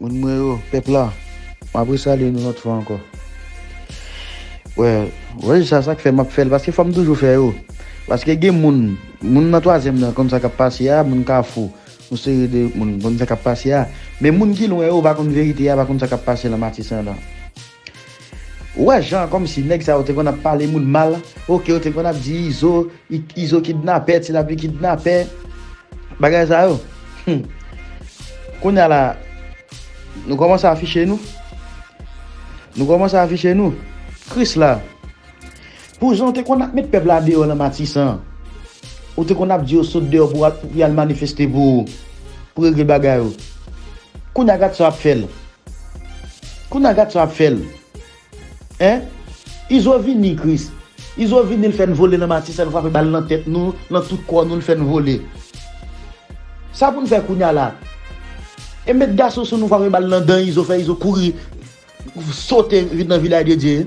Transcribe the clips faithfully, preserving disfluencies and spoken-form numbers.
Moun mwen yo, pèp la, m ap resalye nou lòt fwa ankò. Wè, wè sa, sa k fè m ap fè l, paske fò m toujou fè yo. Paske gen moun, moun nan twazyèm nan konn sa k ap pase a, moun Kafou, yon seri de moun konn sa k ap pase a. Men moun ki lwen yo pa konn verite a, pa konn sa k ap pase nan Matisan nan. Ou wè jan kòmsi nèg sa yo te konn ap pale moun mal, oke, yo te konn ap di Izo, I- Izo kidnapè, Ti Lapli kidnapè, bagay sa yo. Hmm. Kounye a la, nou kòmanse afiche nou. Nou kòmanse afiche nou. Kris la. Pou jan w te konn ap met pèp la deyò nan Matisan, ou te konn ap di yo sot deyò pou al, pou y al manifeste pou, pou regle bagay yo. Kounye a gad sa w ap fè l. Kounye a gad sa w ap fè l. Hein? Izo vini, Kris. Izo vini, l fè n vole nan Matisan, l frape bal nan tèt nou, nan tout kò nou, l fè n vole. Sa pou n fè kounye a la? E met gason sou nou, frape bal nan dan Izo, fè Izo kouri, sote vin nan Vilaj de Dye.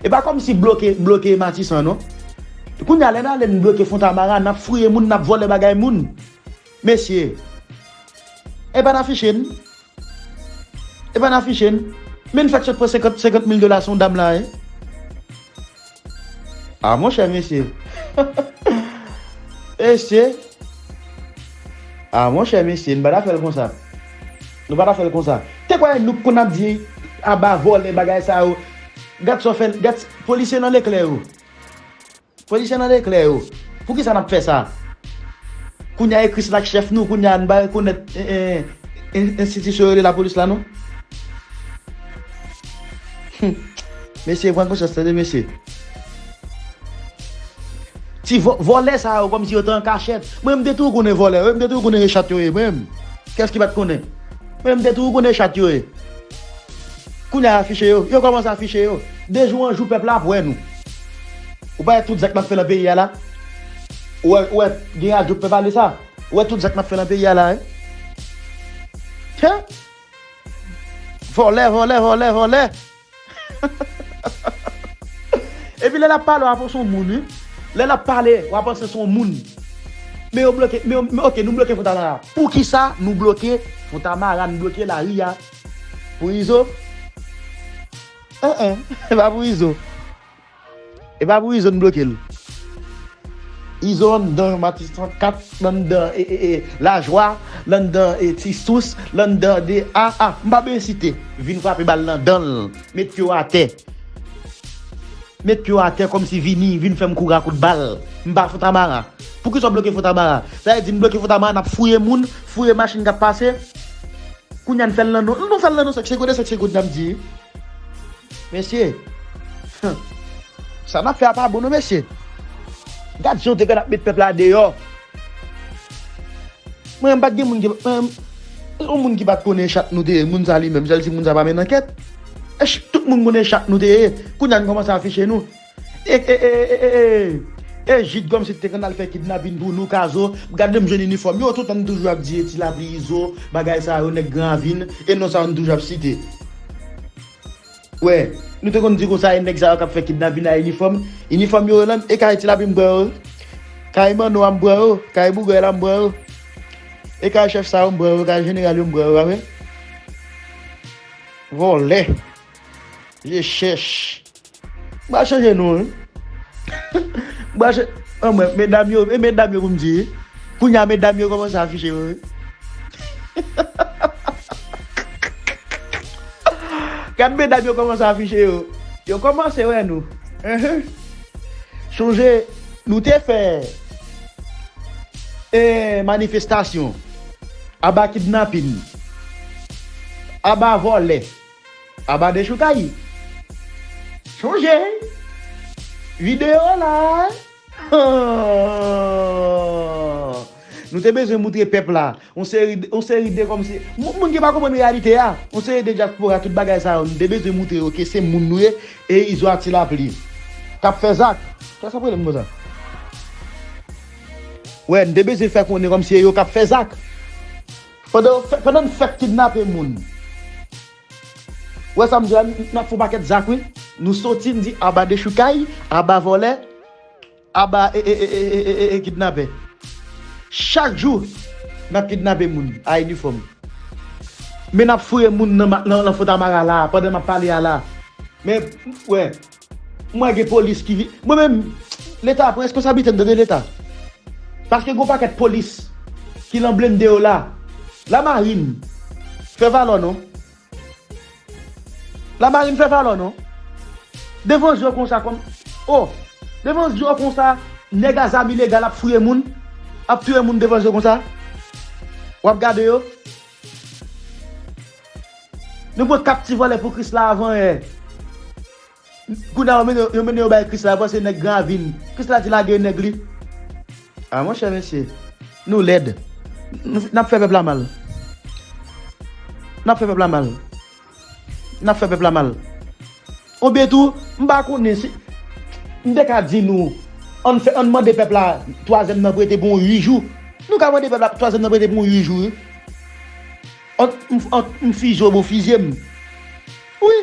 E pa kòmsi bloke, bloke Matisan, non. Kounye a, lè n ale n bloke Fontamara, n ap fouye moun, n ap vòlè bagay moun. Mesye, e pa n afiche n. E pa n afiche n. Men n fèk sot pran senkant, senkant mil dola sou yon dam la, wi. A, monchè, mesye. Mesye. A, monchè, mesye, n pa ta fè l konsa. Nou pa ta fè l konsa. Te kwè nou k konn ap di aba vòlè bagay sa yo. Gad sa w fè, gad, polisye nan leklè yo. Polisye nan leklè yo. Poukisa n ap fè sa? Kounye a e Kris la k chèf nou, kounye a n pa rekonèt, eh, eh, en- enstitisyon yo rele lapolis la, non? Hmm. Mesye, pran konsyans, tande, mesye. Ti vò- vòlè sa yo, kòmsi yo te an kachèt. Mwen, m te toujou konnen vòlè yo, m te toujou konnen se chat yo ye, mwen menm. Kiyès ki pa t konnen? Mwen, m te toujou konnen chat yo ye. Kounye a afiche yo, yo kòmanse afiche yo. De jou an jou, pèp la ap wè nou. Ou pa wè tout zak n ap fè nan peyi a la? Ou wè, ou wè, gen radyo k pè pale sa? Ou wè tout zak n ap fè nan peyi a la, wi? Tè! Vòlè, vòlè, vòlè, vòlè! Epi lè l ap pale, w ap panse se yon moun, wi. Lè l ap pale, w ap panse se yon moun. Men yo bloke, men yo, men oke, nou bloke Fontamara. Poukisa nou bloke Fontamara, nou bloke lari a? Pou Izo? En, en, e pa pou Izo. E pa pou Izo n bloke l. Izo anndan Matisan kat, l anndan, e, e, e, Lajwa, l anndan, e, Ti Sous, l anndan de a a. M pa bezwen site. Vin frape bal nan dan l. Met pye w atè. Met pye w atè kòmsi vini, vin fè m kouri a kout bal. M pa Fontamara. Poukisa w bloke Fontamara? Sa vle di n bloke Fontamara, n ap fouye moun, fouye machin k ap pase. Kounye a n fè l nan non. Nou fè l nan non sèk se goud, sèk se goud n ap di. Mesye. Sa n ap fè a pa bon non, mesye. Gad jan w te konn ap met pèp la deyò. Mwen menm pa t gen moun ki, mwen menm, yon moun ki pa t konnen chat nou te ye, moun sa li menm, sèl si moun sa pa mennen ankèt. E ch- tout moun konnen chat nou te ye. Kounye a n kòmanse afiche nou. E, e, e, e, e, e, e Jid kòmsi te konn al fè kidnapin pou nou, Kazo. Gade m jwenn inifòm yo, toutan m toujou ap di e Ti Lapli, Izo, bagay sa yo, nèg Gran Ravin, e non sa yo n toujou ap site. Wè, nou te konn di konsa, e nèg sa yo k ap fè kidnapin a inifòm. Inifòm yo, lan, e kay Ti Lapli m pran yo, kay Manno a m pran yo, kay Bougay la m pran yo, e kay chèf sa yo m pran yo, kay jeneral yo m pran yo, pa vre? Vòlè. Je chèch. M pral chanje non, wi. M pral chanje. Anmwey, medam yo, e medam yo pou m di, wi. Kounye a, medam yo kòmanse afiche yo, wi. Gad medam yo kòmanse afiche yo. Yo kòmanse wè nou. Enhen. Sonje, nou te fè, eh, manifestasyon. Aba kidnapin. Aba vòlè. Aba dechoukay. Sonje. Videyo la. Nou te bezwen moutre pèp la. Yon seri, yon seri de kòmsi. Moun, moun ki pa konprann reyalite a. Yon seri de dyaspora, tout bagay sa yo. Nou te bezwen moutre yo ke se moun nou ye. E Izo a Ti Lapli. K ap fè zak. Kiyès ap rele m konsa? Wè, n te bezwen fè konnen kòmsi e yo k ap fè zak. Pandan, pandan n fèk kidnape moun. Wè sa m di la, n ap fè yon pakèt zak, wi. Nou soti, n di, aba dechoukay, aba vòlè, aba, e, e, kidnapè. Chak jou, n ap kidnape moun a inifòm. Men n ap fouye moun nan, ma- nan, nan Fontamara la, pandan m ap pale a la. Men, wè, m wè gen polis ki vi-, mwen menm, Leta pran responsablite m, tande Leta. Paske gen yon pakèt polis ki lan blende yo la. Lamarin, fè valè w non. Lamarin, fè valè w non. Devan zye w konsa kòm, oh, devan zye w konsa, nèg a zam ilegal ap fouye moun, ap touye moun devan zye w konsa. W ap gade yo. Nou pran kat ti vòlè pou Krisla avan yè. Kounye a yo mennen, yo mennen yo bay Krisla, yo panse nèg Gran Ravin. Krisla di lage nèg li. Ah, monchè, mesye, nou lèd. Nou, n ap fè pèp la mal. N ap fè pèp la mal. N ap fè pèp la mal. Oubyen tou, m pa konnen si, m te ka di nou, ann fè, ann mande pèp la twazyèm nan prete pou yon uit jou. Nou ka mande pèp la twazyèm nan prete pou yon uit jou, wi. An, m, an, m fizye w, bon, fizye m. Wi.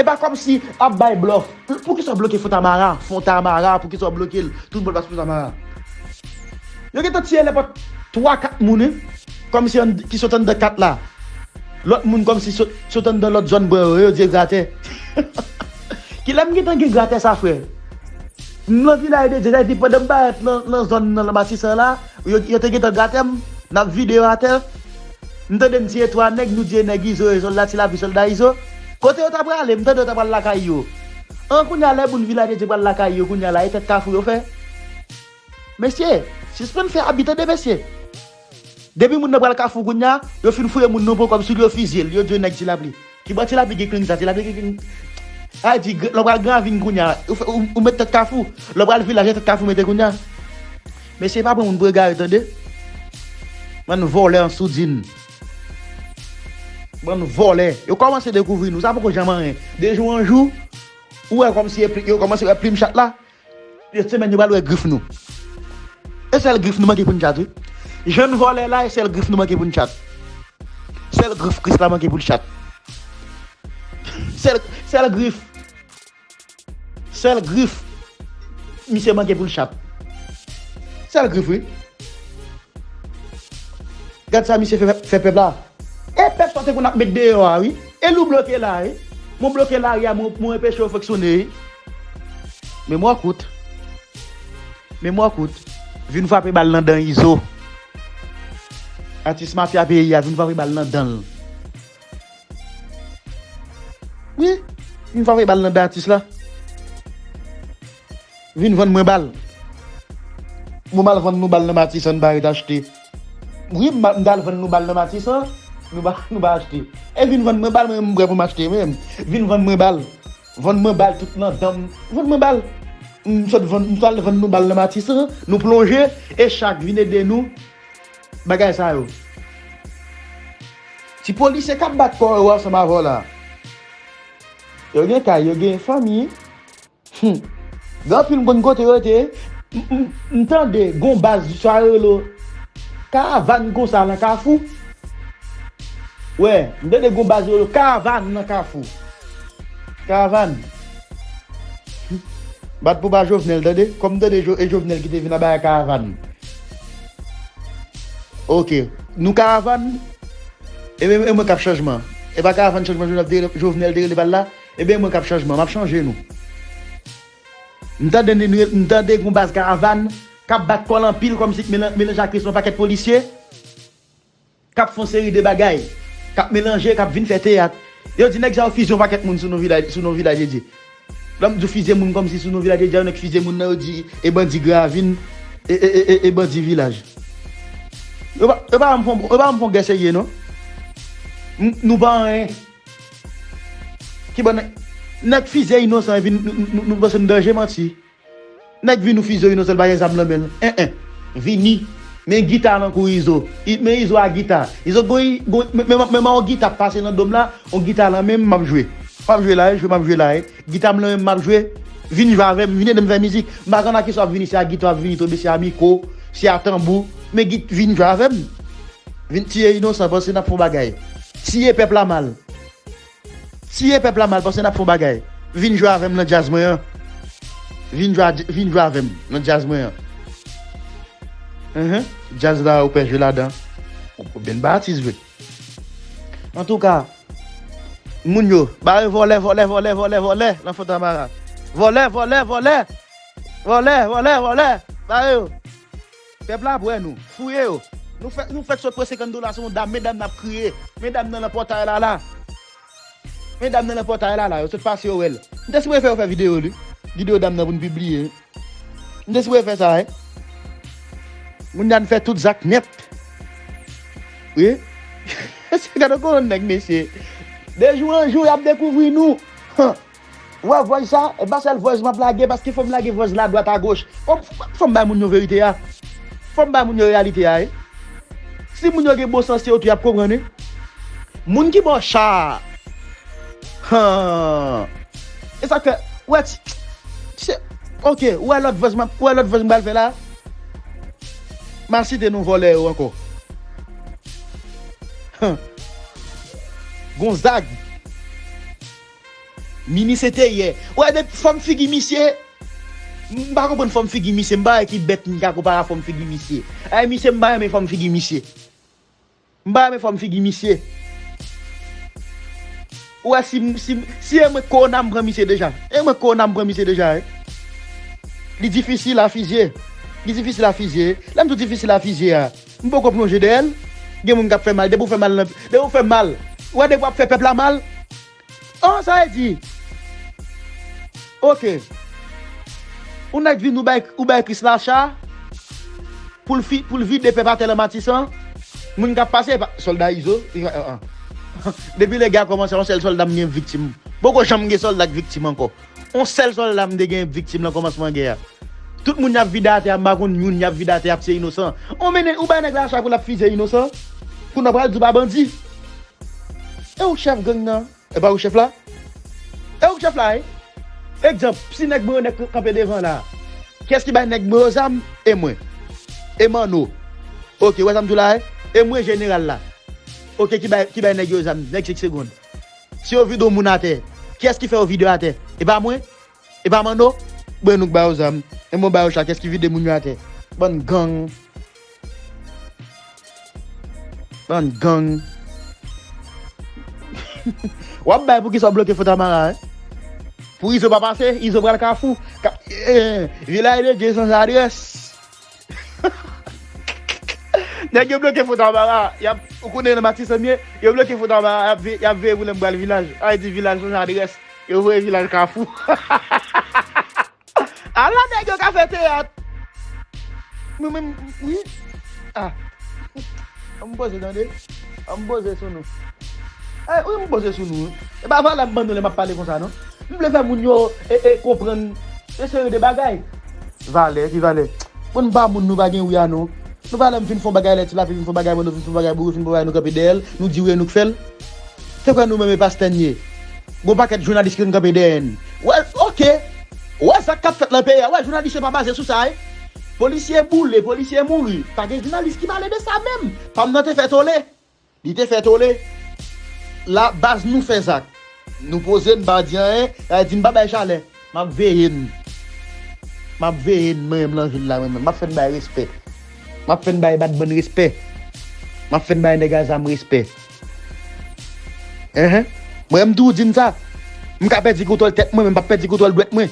E pa kòmsi ap bay blòf. Poukisa w bloke Fontamara? Fontamara, poukisa w bloke l? Tout moun pase Fontamara. Yo gentan tiye nenpòt twa, kat moun, wi. Kòmsi ann, ki sot anndan kat la. Lòt moun kòmsi sot, sot anndan lòt zòn bò yo, yo di e gratè. Kilè m gentan gen gratè sa, frè? M nan vilaj de Dye, sa vle di pandan m parèt nan, nan zòn nan, nan Matisan la, yo, yo te gentan gratè m, n ap vide yo atè. M tande m tiye twa nèg, nou di e nèg Izo, e sòlda Ti Lapli, sòlda Izo. Kote yo ta prale? M tande yo ta pral lakay yo. An, kounye a lè moun vilaj de Dye pral lakay yo, kounye a la, e tèt kafou yo fè. Mesye, sispann fè abi, tande, mesye. Depi moun nan pral kafou kounye a, yo fin fouye moun nan pran kòb sou li, yo fizye l, yo di yo nèg Ti Lapli. Kibò Ti Lapli gen kling sa? Ti Lapli gen kling. Sa vle di, lè w pral Gran Ravin kounye a, ou, fè- ou, ou met tèt kafou. Lè w pral vilaj, e tèt kafou mete kounye a. Mesye, pa pran moun pou egare, tande. Bann vòlè an soudin. Bann vòlè. Yo kòmanse dekouvri nou. Sa poko janm anyen. De jou an jou, ou wè kòmsi e pli- yo kòmanse wè plim chat la. Yo semèn yo pral wè grif nou. E sèl grif nou manke pou n chat, wi. Jèn vòlè la, e sèl grif nou manke pou n chat. Sèl grif Krisla manke pou l chat. Sèl, sèl grif. Sèl grif misye manke pou l chat. Sèl grif, wi. Gad sa misye fè, fè pèp la. E pèp sa w te konn ap met deyò a, wi. E li w bloke la, wi. Mwen bloke lari a, mwen, mwen anpeche yo fonksyone, wi. Memwa kout. Memwa kout. Vin frape bal nan dan Izo. Atis mafya peyi a, vin frape bal nan dan l. Wi, vin frape bal nan dan atis la. Vin vann mwen bal. Mwen m al vann nou bal nan Matisan, n pa ret achte. Wi, m, m t al vann nou bal nan Matisan, nou pa, nou pa achte. E vin vann mwen bal, mwen, m prè pou m achte, mwen. Vin vann mwen bal. Vann mwen bal tout nan dan m. Vann mwen bal. M sot vann, m t al vann nou bal nan Matisan, nou plonje, e chak vin ede nou. Bagay sa yo. Ti polisye k ap bat kò yo ansanm avè w la. Yo gen kay, yo gen fanmi. Hmm. Gen anpil moun kote yo te. M, m, m tande gon baz sa yo rele Karavàn konsa nan Kafou. Wè, m tande gon baz yo rele Karavàn nan Kafou. Karavàn. Bat pou ba Jovenel, tande. Kòm m tande Jo- e Jovenel ki te vin anba Karavàn. Ok. Nou Karavàn. Ebyen, e mwen k ap chanjman. E pa Karavàn chanjman Jovenel te rele, Jovenel te rele pa l la. Ebyen, mwen k ap chanjman. M ap chanje nou. M tande, m tande gon baz Karavàn k ap bat kò l anpil kòmsi k melan- melanje ak yon pakèt polisye k ap fè yon seri de bagay, k ap melanje, k ap vin fè teyat. Yo di nèg sa yo fizye yon pakèt moun sou non vilaj, sou non vilaj de Dye. Lè m di w fizye moun kòmsi sou non vilaj de Dye, yo nèk fizye moun nan, yo di e bandi Gran Ravin, e, e, e, e, e bandi vilaj. Yo pa, yo pa janm fè, yo pa janm fè yon gè serye non. M- nou pa anyen. Ki bò nèg, nèg fizye inosan, epi nou, nou, nou, nou panse nou danje, manti. Nèg vini, ou fizye inosan, l pa gen zam nan men l. En, en. Vini. Men gita nan kou Izo. I- men Izo a gita. Izo gon, gon, men, men, men yon gita ap pase nan do m la, yon gita nan men m, m ap jwe. M ap jwe la, wi, jwe m ap jwe la, wi. Gita m nan men m, m ap jwe. Vin jwe avè m, vin ede m fè mizik. M pa konn a kisa w ap vini, si a gita w ap vini tonbe, si a mikwo, si a tanbou. Men git- vin jwe avè m. Vin tiye inosan, panse n ap fè yon bagay. Tiye pèp la mal. Tiye pèp la mal, panse n ap fè yon bagay. Vin jwe avè m nan djaz mwen an. Vin jwe a- vin jwe avè m nan djaz mwen an. Enhen. Djaz la ou pè jwe ladan. Ou, ou byen ba atis vre. Antouka, moun yo, bare vòlè, vòlè, vòlè, vòlè, vòlè, nan Fontamara. Vòlè, vòlè, vòlè. Vòlè, vòlè, vòlè. Bare yo. Pèp la ap wè nou. Fouye yo. Nou fè, nou fèk sot pran senkant dola sou yon dam. Men dam nan ap kriye. Men dam nan nan pòtay la la. Men dam nan nan pòtay la la. Yo sot pase yo wè l. M te sipoze fè yo fè videyo li. Videyo dam nan pou n pibliye. M te sipoze fè sa, wi. Moun nan fè tout zak nèt. Wi. Se gade kòman nèg mesye. De jou an jou, y ap dekouvri nou. Ou wè vòz sa? E pa sèl vòz m ap lage, paske fò m lage vòz la dwat a goch. Fò, fò m bay moun yo verite a. Fò m bay moun yo reyalite a, wi. Si moun yo gen bon sans, se yo tou y ap konprann, wi. Moun ki ba w cha a. Han. E sa k fè, ou wè, ti, ti, ok, ou wè lòt vòz m ap, ou wè lòt vòz m pral fè la? M a site non vòlè yo ankò. Han. Gonzag. Minis enteryè. Ou wè de fòm figi misye? M pa konprann fòm figi misye. M pa wè ki bèt m ka konpare a fòm figi misye. Ay, misye, m pa renmen fòm figi misye. M pa renmen fòm figi misye. Ou wè si, si, si e mwen k kowona m pran misye deja. E mwen k kowona m pran misye deja, wi. Li difisil a fizye. Li difisil a fizye. Lè m di w difisil a fizye a, m poko plonje dèyè l. Gen moun k ap fè mal. Depi w fè mal nan, depi w fè mal. Ou wè depi w ap fè pèp la mal. Oh, sa vle di. Ok. Ou nèg vin ou bay, ou bay Krisla cha pou l fi, pou l vide pèp atè nan Matisan. Moun k ap pase, pa, sòlda Izo. Depi lè gè a kòmanse, yon sèl sòlda m gen viktim. Poko janm gen sòlda k viktim ankò. Yon sèl sòlda m te gen viktim nan kòmansman gè a. Tout moun y ap vide atè a, m pa konn youn y ap vide atè a, se inosan. On mennen, ou bay nèg la cha pou l ap fizye inosan. Kounye a pral di w pa bandi. E ou chèf gang nan? E pa ou chèf la? E ou chèf la, wi. Egzanp, si nèg mwen yo nèg kanpe devan la, kiyès ki bay nèg mwen yo zam? E mwen. E Manno. Ok, ou wè sa m di w la, wi? E mwen jeneral la. Ok, ki bay, ki bay nèg yo zam? Nèg senk segonn. Si yo vide yon moun atè, kiyès ki fè yo vide yo atè? E pa mwen? E pa Manno? Bon, nou k ba yo zam. E mwen ba yo cha, kiyès ki vide moun yo atè? Bann gang. Bann gang. W ap bay pou kisa w bloke Fontamara, en? Pou Izo pa pase, Izo pral Kafou. Ka, eh, Vilaj de Dye sans adrès. Nèg yo bloke Fontamara, y ap, ou konnen nan Matisan m ye, yo bloke Fontamara, y ap ve-, y ap veye pou lè m pral Vilaj. Ay di Vilaj sans adrès, yo voye Vilaj Kafou. Ala nèg yo ka fè teyat. Mwen menm, wi. Ah. An m poze tande. An m poze sou nou. Eh, wi, m poze sou nou. E pa valè m ban nou lè m ap pale konsa, non. M vle fè moun yo, e, e, konprann yon seri de bagay. Valè, ki valè? Bon, m pa moun, nou pa gen wi a nou. Nou valè m fin fè yon bagay, lè ti lafi fin fè yon bagay, bon, nou fin fè yon bagay, bourou fin fè yon bagay, nou kanpe dèyè l, nou di wi e nou k fè l. Se kwè nou menm e pastè n ye. Gon pakèt jounalis ki konn kanpe dèyè n. Wè, ok. Wè sa k ap fèt nan peyi a. Wè, jounalis yo pa baze sou sa, wi. Polisye boule, polisye mouri. Pa gen jounalis ki pale de sa menm. Pa m nan te fè tole. Li te fè tole. La, baz nou fè zak. Nou poze, n pa di anyen, sa vle di n pa bay chalè. M ap veye n. M ap veye n, mwen menm nan vil la, mwen menm. M ap fè n bay respè. M ap fè n bay bat bann respè. M ap fè n bay nèg a zam respè. Enhen. Mwen, m toujou di n sa. M ka pèdi kontwòl tèt mwen, men m p ap pèdi kontwòl dwèt mwen.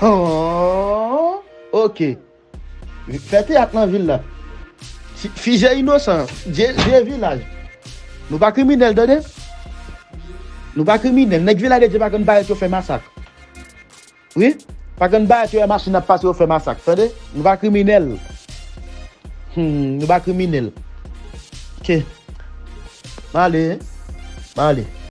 Han. Ok. Fè teyat nan vil la. Fi-, fizye inosan. Dye, dye vilaj. Nou pa kriminèl, tande? Nou pa kriminèl. Nèg Vilaj de Dye pa konn parèt yo fè masak. Wi. Pa konn parèt yo wè machin ap pase yo fè masak, tande? Nou pa kriminèl. Hmm, nou pa kriminèl. Ok. M ale, en. M ale.